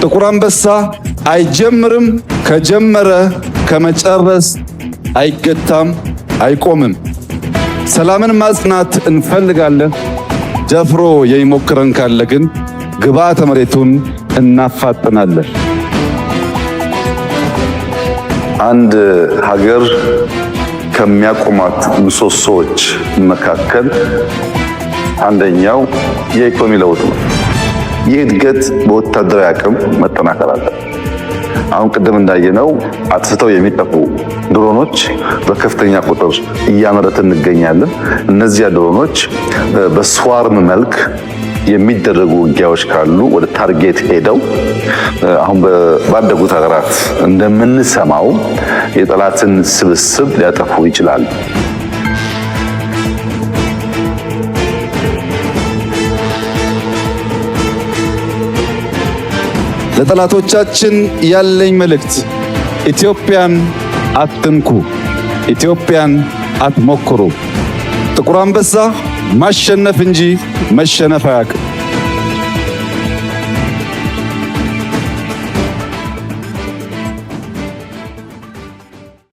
ጥቁር አንበሳ አይጀምርም፣ ከጀመረ ከመጨረስ አይገታም፣ አይቆምም። ሰላምን ማጽናት እንፈልጋለን። ደፍሮ የሚሞክረን ካለ ግን ግብዓተ መሬቱን እናፋጥናለን። አንድ ሀገር ከሚያቆማት ምሰሶዎች መካከል አንደኛው የኢኮኖሚ ለውጥ ነው። ይህ እድገት በወታደራዊ አቅም መጠናከር አለ። አሁን ቅድም እንዳየነው አጥፍተው የሚጠፉ ድሮኖች በከፍተኛ ቁጥር እያመረትን እንገኛለን። እነዚያ ድሮኖች በ swarm መልክ የሚደረጉ ውጊያዎች ካሉ ወደ target ሄደው አሁን ባደጉት ሀገራት እንደምንሰማው የጠላትን ስብስብ ሊያጠፉ ይችላል። ለጠላቶቻችን ያለኝ መልእክት ኢትዮጵያን አትንኩ፣ ኢትዮጵያን አትሞክሩ። ጥቁር አንበሳ ማሸነፍ እንጂ መሸነፍ አያውቅም።